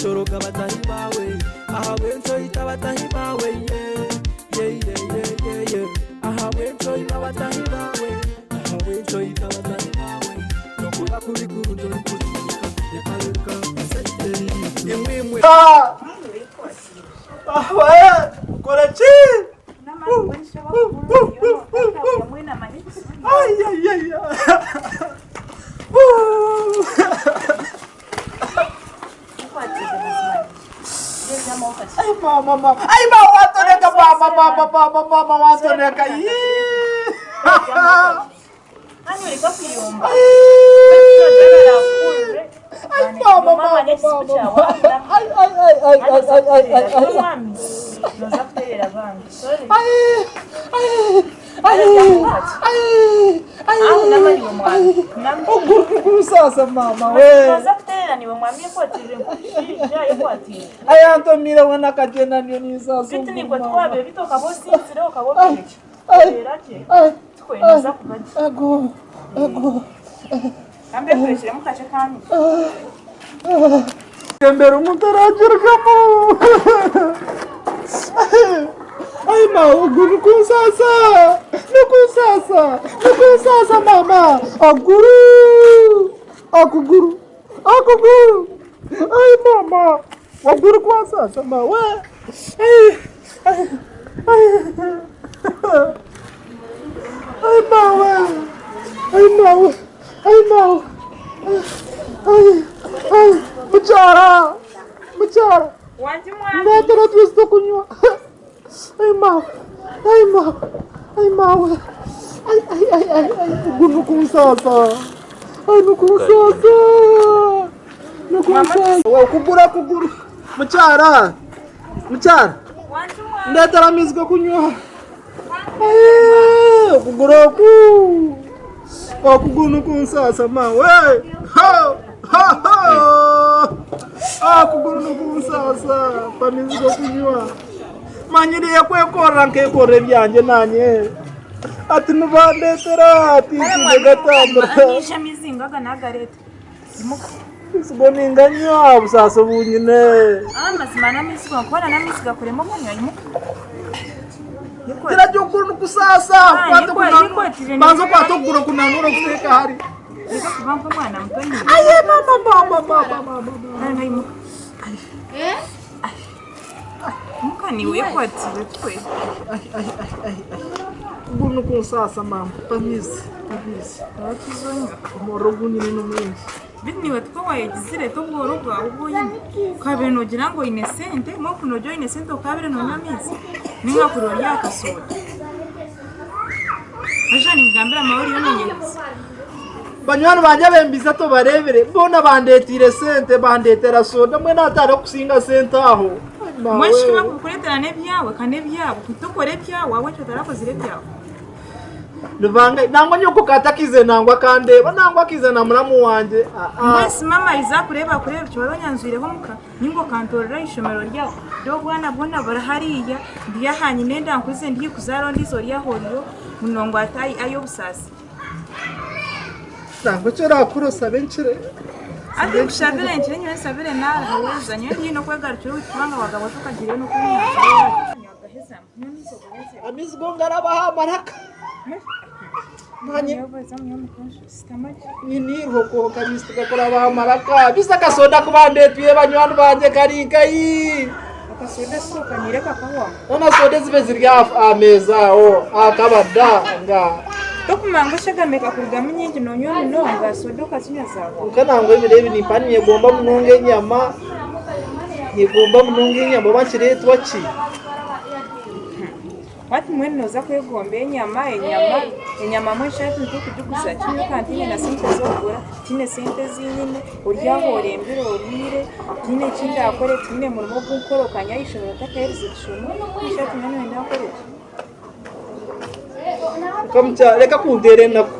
Enki oroga batahi baawe? Ahabw'enki oita batahi baawe? Yeah, yeah, yeah, yeah, yeah, yeah. Ahabw'enki oiba batahi baawe? Ahabw'enki oita batahi baawe? Nokora kubi kurungi orikuziika. Reka reka esente imwe imwe. Ukora ki? Ai, ai, ai, ai. Ai, mama, mama. Ai, mama, watoneka, mama, mama, mama, mama, watoneka. Ii. Ai, mama, mama, mama. Ai, ai, ai, ai, ai, ai, ai, ai, ai. Ai, ai, ai, ai, ai. Oguru nukunsasa mama we. Ayantomire we nakagyenda niyo ninsasa oguru mama. Ai, ai, ai, ai, ago, ago. Embera omuntu aragirwamu. Ai mawe ogu nukunsasa nukunsasa nukunsasa mama aguru akuguru akuguru ai mama oguru kwansasa mawe ai ai ai ai mawe ai mawe ai mawe ai ai mukyara mukyara Ndeetera otwizi tw'okunywa. Ai maawe, ai maawe, ai maawe. Ai, ai, ai, ai, ai, ogu nukunsaasa. Ai nukunsaasa. Nukunsaasa. Okuguru okuguru. Mukyara, mukyara. Ndeetera amaizi g'okunywa. Ai, okuguru oku. Okuguru nukunsaasa maawe. Ho, ho, ho. Okuguru nukunsaasa. Mpa amaizi g'okunywa. Manyiriire kwekorera nkekorera ebyangye naanye. Ati nibandeetera ati nsiibe gatambura. Amaizi go ninganywa obusaasi obu nyine. Gira gye okuguru nikusaasa kwata okunanura banza okwate okuguru okunanura okuteeka hari. Aye mama mama mama mama. Okuguru nikunsaasa mama mpa amaizi mpa amaizi. Omuriro ogu nyine ni mwingi. Beitu naiwe tikwo wayegizire t'obworo bwawe obu oine? Okabaire nogira ngu oine sente mbwenu ku nogira oine sente okabaire nonywa amaizi ninga kuri ori aha kasoda. Haza ninkugambira maawe oriyo nonyehuza. Banywani bangye abembize tobareebire boona bandeeteire sente bandeetera soda mbwenu hati hariho kusinga sente aho. Ai Mbwenu maawe. shi kubakukureetera n'ebyawe ka n'ebyabo tokora ebyawe ahabw'enki otarakozire ebyawe? Nibanga nangwa nyoko katakize nangwa akandeeba nangwa akaiza na muramu wangye aa. Mbwenu si maama aiza akureeba akureeba eki waba onyanjwireho omuka ninga okantoorera aha ishomero ryawe reero obwana bwona buri hariya ndi aha nyine enda nkuze ndi haihi kuzaara ondiijo ori aho oriyo ngu ati ai obusaasi. Nangwa eki orakora oshabe nkire. Hati nkushabire nkire nyowe nshabire naaheza nyowe ndi haihi n'okwegarukira owaitu kubanga wagaba otokagiireyo n'okunyanjura. Amaizi go ngarabaho amaraka. Nyine eiriho kwonka amaizi tigakurabaho amaraka. Beitu akasoda aku bandeeteire banywani bangye kari nkahi? Hoona soda ezibaire ziri aha meeza aho aha kabada nga. Kwonka nangwa ebiro ebi nimba ninyegomba munonga enyama, nyegomba munonga enyama oba nikireetwa ki? Hati mbwenu nooza kwegomba enyama, enyama, enyama mbwenu shi hati nitokugiguza ki? Nyowe ka ntiine na sente z'okugura, tihaine sente ezi nyine, ori aho orembire oriire, tihaine eki ndaakore, tihaine murimo ogu nkukora okanya aha ishomero otakaherize kushoma, mbwenu shi hati nyowe nooyenda nkore ki? Nka reka kunteera enaku.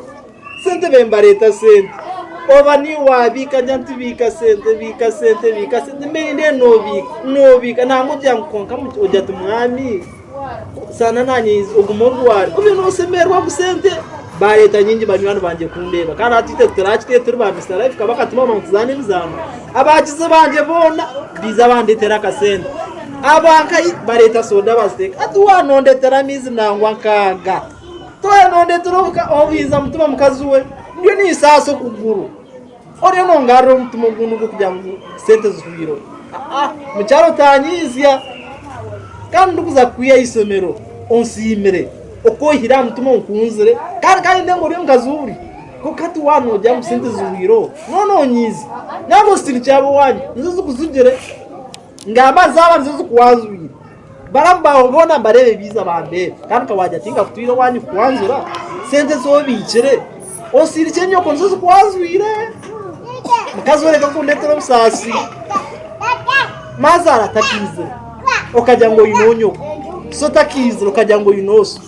Sente bembareeta sente. Oba niiwe waabiika ngira nti biika sente, biika sente, biika sente, mbere noobiika, noobiika nangwa ogira ngu kwonka ogira oti mwami, shana naanye ogume orware, obe nooshemererwa ngu sente. Baareeta nyingi banywani bangye kundeeba. Kandi hati itwe turakite turi ba Mister Life Kabaka tumama ngu tuzaane emizaano. Abagizi bangye boona biiza bandetera akasente. Abankayi bareeta soda baziteeka. Hati waanondetera amaizi nangwa nkaaga. Tiwaanondetera obuka obwiza mutima mukazi we. Ndiyo ninsaasa okuguru. Oriyo nongarura omutima ogundi ogw'okugira ngu sente zihwireho. Aa mukyara otanyiizya. Kandi ndikuza kukwiha aha ishomero onsiimire oku oihire aha mutima onkunzire kandi kandi nindeeba ngu ori omukazi w'oburyo. Kwonka hati waaba noogira ngu sente zihwireho nooba noonyiiza. Nangwa osindikye ab'owaanyu nizo zikuzugire. Ngamba zaaba nizo zikuwanzwire. Baramu baawe boona mbareebe baija bambeere. Kandi nka waagira tinkakutwire owaanyu kukwanzura, sente ezi obiikire osindikye nyoko nizo zikwanzwire. Mukazi we reka kundetera obusaasi. Maazaara takiizire okagira ngu oine nyoko, so takiizire okagira ngu oine oso.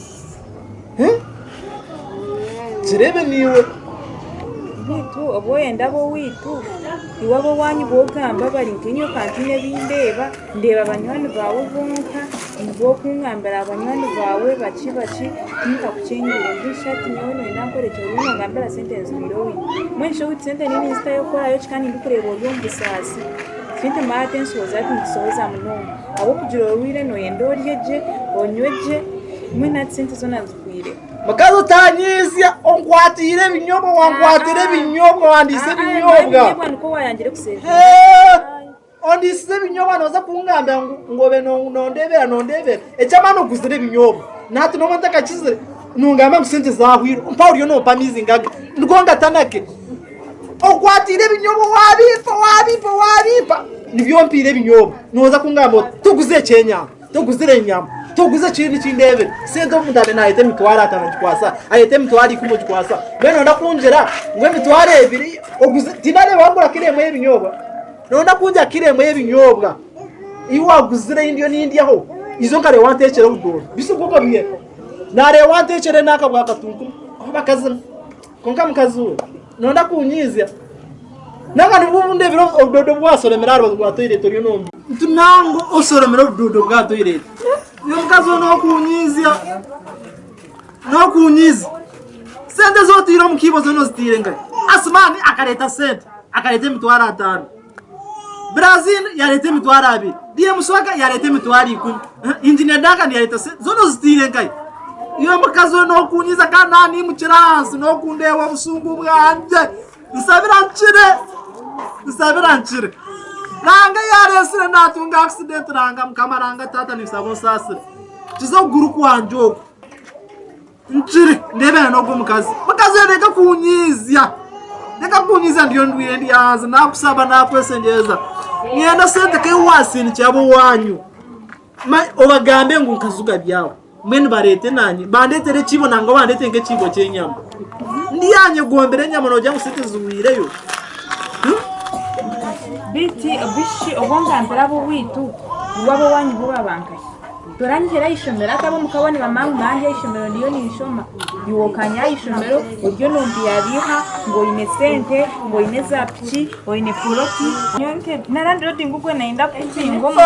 Kireebe naiwe. Beitu obu oyenda ab'owaitu, iwe ab'owaanyu bu ogamba bari nkainye ka ntiine ebi ndeeba, ndeeba banywani baawe bonka, nibo orikungambira banywani baawe baki baki, tinkakukyengire mbwenu shi hati nyowe noyenda nkore ki? Oriyo nongambira sente nzitwire owaitu. Mbwenu shi owaitu sente ninzitayo kukorayo ki kandi ndikureeba ori omu busaasi? Sente manya hati enshohoza hati nitushohoza munonga ahabw'okugira orwaire noyenda orye gye, onywe gye. Mbwenu hati sente zoona nzihwireho. Mukazi otanyiizya onkwatiire ebinyobwa wankwatira ebinyobwa wandiisa ebinyobwa. Ebinyobwa nikwo wayangire kusevinga. Ondiisize ebinyobwa nooza kungambira ngu ngu obe nondeebera nondeebera eky'amaani oguzire ebinyobwa nahati nooba ntakakizire nongamba ngu sente zahwire mpaho oriyo nompa amaizi ngaga nigo ngatanake okwatiire ebinyobwa wabimpa wabimpa wabimpa nibyo ompiire ebinyobwa nooza kungamba oti toguze ekyenyanja. Toguzire enyama, toguze ekindi kindeebire. Sente omuntu abe naayeta emitwaro atano ogikwasa, ayeta emitwaro ikumi ogikwasa. Mbwenu nooyenda kungira ngu emitwaro ebiri oguze, tindareeba wagura kiro emwe y'ebinyobwa. Nooyenda kungira kiro emwe y'ebinyobwa ei waguzire ei ndiyo nindyaho, izo nkareeba wanteekyera obudodo. Bisi obwo okabiiha? Naareeba wanteekyera enaaka bwa katunkuma. Abakazi, kwonka mukazi we, nooyenda kunyiizya? Nangwa nibwo obu ndebire obudodo obu wasoromire aha rubaju rwa toilet oriyo nombi. Nti nangwa osoromire obudodo bwa toilet. Iwe mukazi we nokunyiizya. Nokunyiizya. Sente ezi otiire omu kiibo zoona ozitiire nkahi? Asumani akareeta sente, akareeta emitwaro atano. Brazil yareeta emitwaro abiri. DM Swaga yareeta emitwaro ikumi. Engineer Duncan yareeta sente zoona ozitiire nkahi? Iwe mukazi we nokunyiiza kandi nanimukira ahansi nokundeeba obusungu bwangye. Nsabira nkire, nsabira nkire. Ranga yaresire natunga accident ranga mukama ranga tata ninsaba onsaasire. Kiza okuguru kwangye oku. Nkire ndebera n'ogwo mukazi. Mukazi we reka kunyiizya. Reka kunyiizya ndiyo ndwire ndi ahansi nakusaba nakwesengyereza. Niinyenda sente ka ei wasindikira ab'owaanyu. Obagambe ngu nkazuga byawe. Mbwenu bareete naanye bandeetere ekiibo nangwa bandeetere nk'ekiibo ky'enyama. Ndyanyegombera enyama noogira ngu sente zihwireyo. Beitu bishi obu ongambira ab'owaitu iwe ab'owaanyu bo baba nkahi? Toranyihire aha ishomero hati ab'omuka bo nibamanya ngu nanye aha ishomero ndiyo ninshoma. Iwe okanya aha ishomero oriyo nombihabiha ngu oine sente, ngu oine za piki, oine poloti. Na landiroodi ngu ogwe nayenda kukubinga omu nju.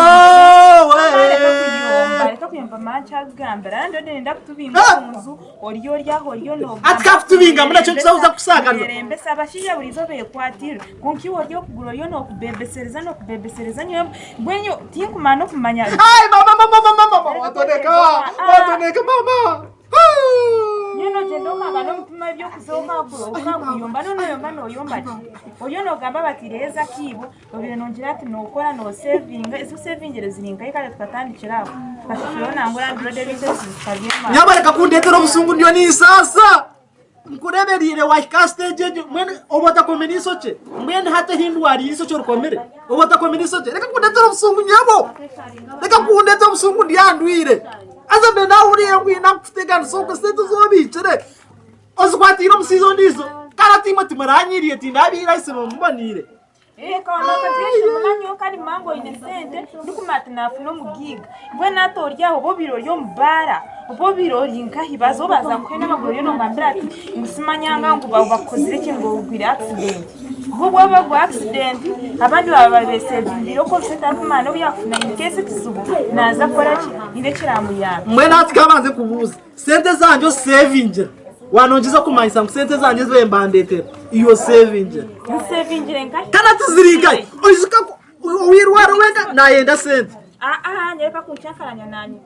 Reka kuyomba, reka kuyomba mara nkyakugambira. Landiroodi nayenda kutubinga omu nju. Ori ori aho oriyo nogamba. Ati kakutubinga mbwenu ekyo nikiza kukusaakariza. Nerembesa abashaija buri izooba bekwatire kwonka iwe ori okuguru oriyo nokubebesereza nokubebesereza nyowe mbwenu tinkumanya nokumanya. Ai mama mama mama mama watoneka watoneka mama. Nyowe nogyenda okanga nomutima ebyokuza okakuyomba noyomba noyomba ki? Oriyo nogamba bati reeza akiibo. Obaire noogira ati nookora noosevinga, ezi osevingire ziri nkahi kare tukatandikira aho tukashashuraho nangwa landiroodi ebintu ebizibu tukabyemara. Nyabo reka kundetera obusungu ndiyo ninsaasa nkureberire wahika aha stage egyo mbwenu oba otakomire eishokye mbwenu hati ahi ndwariire eishokye orikomire oba otakomire eishokye reka kundetera obusungu nyabo reka kundetera obusungu ndi aha ndwire haza mbe nahuriire ngu haine akukuteganisa okwo esente ezi obiikire ozikwatiire omushaija ondiijo kare hati imwe timuranyiriire tindabiire aha isibo muboniire. Nyowe kandi mama oine sente ndikumanya ati nafuna omugiiga mbwenu hati ori aho oba obaire ori omu baara oba obaire ori nkahi baza obaza kukuha n'amaguru oriyo nongambira ati ngu simanyanga ngu bakukozire ki ngu ogwire accident obu waaba ogwa accident abandi baaba besevingiire okwo obusente arikumanya n'obu yaakufuna incase ekizibu naaza kukora ki haine ekiramuyamba. Mbwenu hati ka mbanze nkubuuze, sente zangye ozisevingira? Wanongyeza okumanyisa ngu sente zangye ezi bembandeetera iwe osevingire. Nsevingire nkahi? Kandi hati ziri nkahi? Oijuka ku ow'eirwariro wenka naayenda sente. Aa nyoreka kunkyankaranya naanye.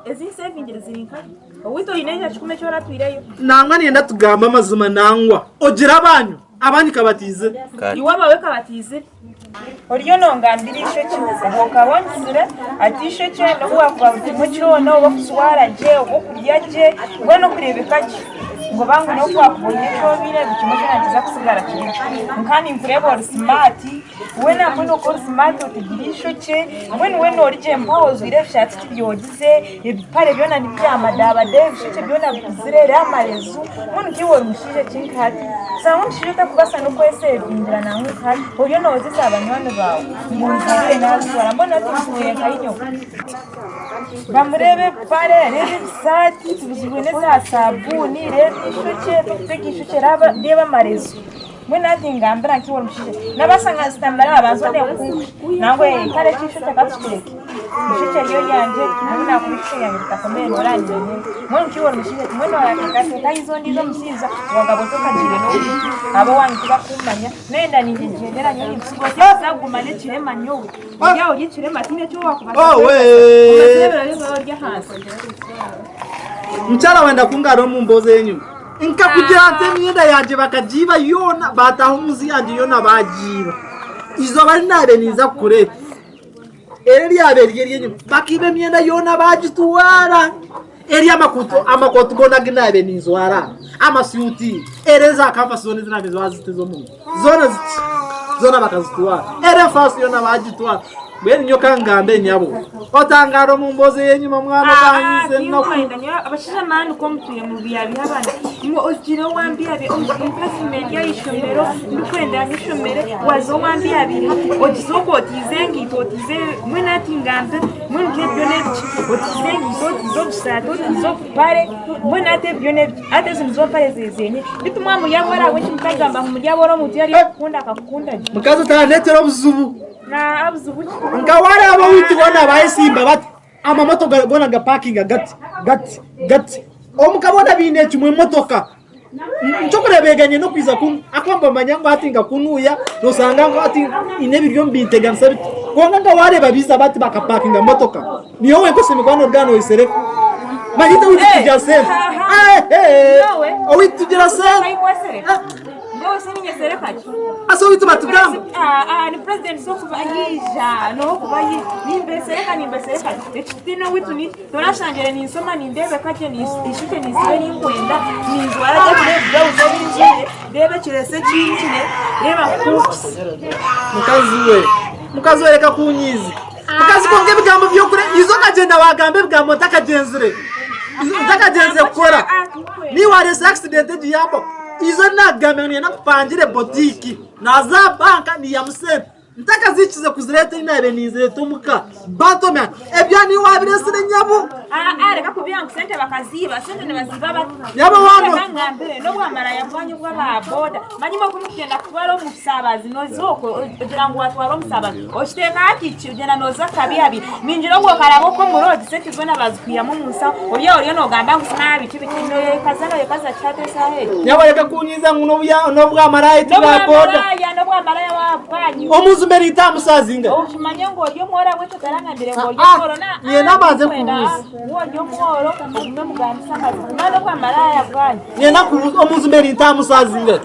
Ezi nsevingire ziri nkahi? Owaitu oine ekya kikumi eki oratwireyo? Nangwa niinyenda tugambe amazima nangwa. Ogire abanyu, abanyu kabatiizire. Iwe abaawe kabatiizire. Oriyo nongambira eishokye obwo okaba ongizire ati eishokye nobu wakuba buri kimwe kyona oba okujwara gye oba okurya gye mbwenu okureebeka gye ngu oba ngu nobu wakuba oine eki obaire buri kimwe kyona nikiza kusigara kiri gye nka ninkureeba ori simaati weena mbwenu oku ori simaati otigire eishokye mbwenu weena ori gye mpaho ojwaire ebishaati tibyogize ebipare byona nibyamadabada ebishokye byona bikuzire reero amarezu mbwenu nkaiwe ori mushaija ki nka hati Shanga omushaija otarikubaasa n'okwesevingira nangwa nka hati oriyo noogyeza banywani baawe ngu nzibire naazitwara mbwenu hati ntuure nkahi nyowe? Bamureebe ebipare, reeba ebisaati tubuzirwe n'eza saabuuni, reeba eishokye, torikutega eishokye reeba amarezu. Mbwenu hati ngambira nkaiwe ori mushaija nabaasa nka nsitamire aha banzone nkungu nangwa kare eki eishokye katukireke. Eishokye ryo ryangye nobu naakuba eishokye ryangye ritakomire nooranyiine. Mbwenu nkaiwe ori mushaija ki? Mbwenu orateekateeka haija ondiijo omushaija wagaba oti okagiire n'obwire. Ab'owaanyu tibakummanya. Nayenda niinyegyendera nyowe ninkusiga oti haza guma n'ekirema nyowe. Ori aho ori ekirema tihaine eki waakubaasa kwekasa. Omazire ebiro byawe ori ahansi. Mukyara wenda kungarura omu mboozi ey'enyima. Nkakugira nti emyenda yangye bakagiiba yoona, baataaha omu nju yangye yoona baagiiba. Eizooba ri naabaire ninza kukureeta. Eri eryabaire riri ery'enyima bakaiba emyenda yoona baagitwara. Eri amakooti amakooti goona agu naabaire ninjwara, amasuuti, eri eza kanvasi zoona ezi naabaire ninjwara ziti ez'omunwa zoona ziti zoona bakazitwara. Eri efaasi yoona baagitwara. Mbwenu nyowe ka ngambe nyabo, otangaara omu mboozi ey'enyima mwana otanyiise enaku. Tinkwenda nyowe abashaija maani ko mutwire mubihabiha abaana ngu ogire owambihabiha nkazima ndi aha ishomero ndikwenda nyeshomere waza owambihabiha ogize okwo otiize engaito otiize mbwenu hati ngambe mbwenu nk'ebyo n'ebiki otiize engaito otiize obusaati otiize obupare mbwenu hati ebyo n'ebiki hati ezi nizo mpare zezenyine beitu mwaba muri aboro ahabw'enki mutagamba ngu muri aboro omuntu yaaba arikukukunda akakukunda gye. Mukazi otandeetera obuzibu. Naaha buzibu ki? Nka wareeba owaitu boona bayesimba bati amamotoka goona gapakinga gati gati gati omuka boona baine kimwe emotoka nikyokureeba n'okwiza kunu ahakuba nibamanya ngu hati nka kunuya nosanga ngu hati haine ebiri omu binteganisa biti kwonka nka wareeba baija bati bakapakinga motoka niiwe wenka oshemereire kuba noruga noyesereka manya itwe owaitu tugira sente owaitu tugira sente. Mbwenu shi ninyesereka ki? Ase owaitu batugamba. Ni president so kuba yiija nokuba yiija nimbesereka nimbesereka ekitiina owaitu ni torashangire ninsoma nindebeka gye ishokye ninsiba erinkwenda ninjwara gye reeba ebirawuzi ebi njwire reeba ekiresu eki nyine reeba hoops. Mukazi we mukazi we reka kunyiiza mukazi kwonka ebigambo byokure izo okagyenda wagamba ebigambo ntakagyenzire ntakagyenzire kukora niiwe wareesire accident egi yambaho. Izo nagambire ngu niinyenda nkupangire botiiki, naaza aha banka niihamu sente ntakazihikize kuzireeta ei naabaire ninzireeta omuka. Bantomera ebyo niiwe waabireetsire nyabo. Aa reka kubiha ngu sente bakaziiba, sente nibaziiba bata? Nyabo waano. Reka ngambire n'obwamaraya bwanyu bw'aba boda manya imwe ku murikugyenda kutwara omusaabazi nooza okwo ogira ngu waatwara omusaabazi okiteeka aha piki ogyenda nooza kabi abi ningira obwo okaraba okwo omu roodi sente zoona baazikwihamu omu nshaho ori aho oriyo noogamba ngu sinaaha biki biki nooyekaza nooyekaza ki hati eshaaha egi? Nyabo reka kunyiiza ngu n'obwamaraya ti bwa boda. N'obwamaraya n'obwamaraya bwanyu. Omunju mbere itamusazinga. Okimanye ngu ori omworo ahabw'ekyo otarangambire ngu ori omworo na Niinyenda mbanze nkubuuze. Ngu ori omworo ogume omugambise amazima n'obwamaraya bwanyu. Niinyenda nkubuuze omunju mbere itamusazinga.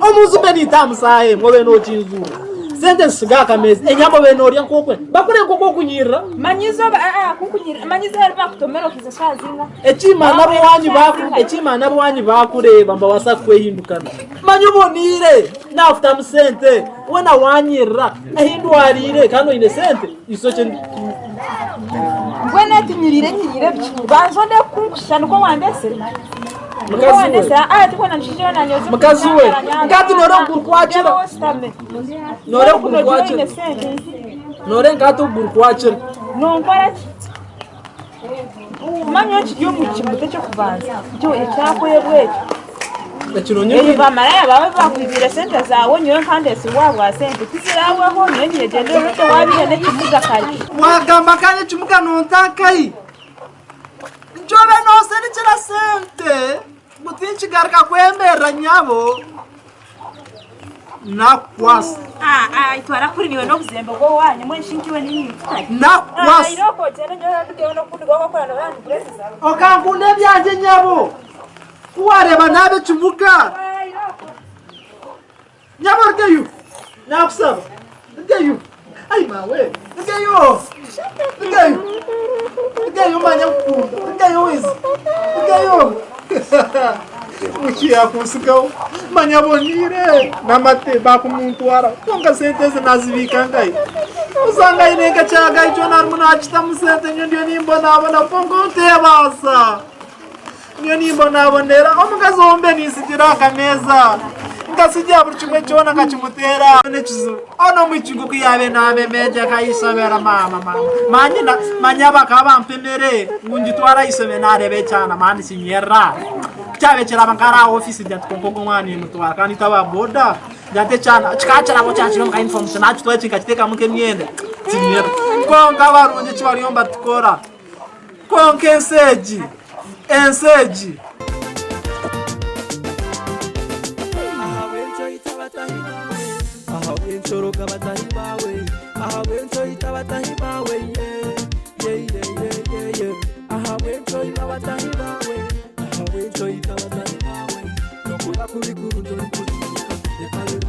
Omunju mbe nintamusa emwe obe nokinzuura. Sente nzisiga aha kameeza, enyama obe norya nk'oku bakure nk'oku okunyirira. Manya izooba aa kunkunyirira manya izooba eri bakutomera okiza shaaha zinga? Ekiimana ab'owaanyu baku ekiimana ab'owaanyu baakureeba nibabaasa kukwehindukana. Manya oboneire, naakutamu sente, weena waanyirira, ahi ndwariire kandi oine sente, eishokye Mbwenu ati nyirire nyirire biki? Banza onde kukunkushusha nikwo wandesire. Mukazi we. Mukazi we. Nkati nore okuguru kwakira. Nore okuguru kwakira. Nore nkati okuguru kwakira. Nonkora ki? Manya okiri omu kimuta eky'okubanza ekyakwebwa ekyo. Ekiro nyowe. Bamaraya bawe bakwibire sente zawe nyowe nkandesirwe ahabwa sente tizirahwaho nyowe ninyegyendera oti wabiire n'ekimuga kare. Wagamba kandi ekimuga nonta nkahi? Nyowe noserikira sente. Ngu tinkigaruka kwemerera nyabo. Nakukwasa. Twara kuri niwe n'obuzembe bw'owanyu mbwenu shi nkiwe niinyikutari. Nakukwasa. Irooko ogyende nyowe ndugeyo n'okundi gwakora norandiguresiza. Okankunda ebyangye nyabo. Ku wareeba naaba ekimuga. Nyabo rugeyo. Nakusaba. Rugeyo. Ai maawe. Rugeyo. Rugeyo. Rugeyo manya nkukunda. Rugeyo wiza. Rugeyo. Muki yakunsigaho. Manya aboniire. N'amate bakumuntwara. Kwonka sente ezi nazibiika nkahi? Osanga aine nka kyagayi kyona arimu nakitamu sente nyowe ndiyo nimbonabona kwonka ontebaasa. Nyowe nimbonabonera omukazi ou mbe nintsigira aha kameeza, nkatsigira buri kimwe kyona nkakimuteera n'ekizibu. Onu omwishiki ngu ku yaabaire naamemengye aha ishomero maama maama manya manya bakaba bampa emere ngu ngitware aha ishomero naareeba ekyana maama nikinyerera. Ku kyabaire kiraba nk'ari aha ofiisi ngira nti kwonka ogu omwana nimutwara kandi itwe aba boda ngira nti ekyana kikaba kiraba kyakiri omu ka yunifoomu naakitwara eki nkakiteekamu nk'emyenda kinyerera. Kwonka abarungi eki bariyo nibatukora. Kwonka ensi egi, ensi egi. Ahabw'enki oita abatahi baawe? Ahabw'enki oroga abatahi baawe? Ahabw'enki oita abatahi baawe? Yeah, yeah, yeah, yeah, yeah, yeah. Ahabw'enki oiba abatahi baawe? Ahabw'enki oita abatahi baawe? Nokora kubi kurungi orikukimanya. Reka rero.